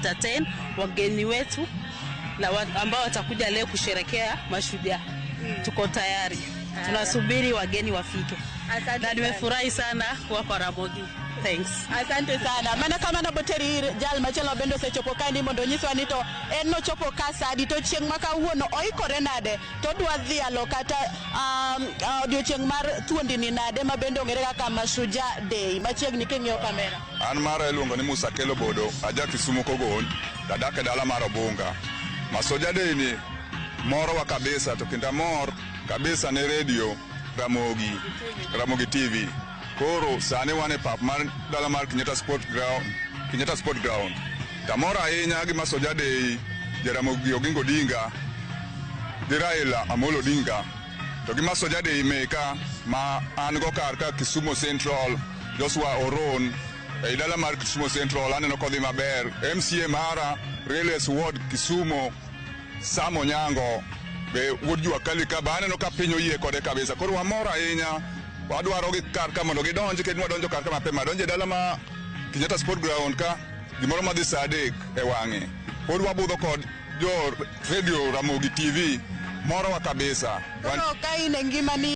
entertain wageni wetu na ambao watakuja leo kusherekea Mashujaa. Tuko tayari, tunasubiri wageni wafike, Asante na nimefurahi sana kuwa kwa Ramogi. Thanks. Asante sana. Mana kamano boteri ir jal machielo bende osechopo kaendi mondo onyiswa ni to en nochopo ka sa adi, to chieng' ma kawuono oikore nade, to odwa dhialo kata odiochieng' mar thuondini nade, ma bende ong'ere kaka Mashujaa Day machiegni king'iyo kamera. An mara iluongo ni Musa Kelo Bodo, aja Kisumu Kogony, tadak e dala mar Obunga. Mashujaa Day ni morowa kabisa, to kendo amor kabisa ne redio Ramogi, Ramogi TV. Koro sani wan e pap mar dala mar Kenyatta Sport Ground, Kenyatta Sport Ground. Tamor ahinya gi Mashujaa Day, Jaramogi Oginga Odinga gi Raila Amolo Odinga. To gi Mashujaa Day meka ma an go kar ka Kisumu Central, Joshua Oron, ei dala mar Kisumu Central aneno kodhi maber. MCA mara Railways Ward Kisumu, Sam Onyango be wuod jua kali ka be aneno ka piny oyie kode kabisa. Koro wamor ahinya, wadwaro gi kar ka mondo gidonj kendo wadonjo kar ka mapema. Donjo e dala ma Kenyatta Sport Ground ka gimoro madhi saa 3 e wang'e. Pod wabudho kod jo radio Ramogi TV morowa kabisa. Koro ka in e ngimani.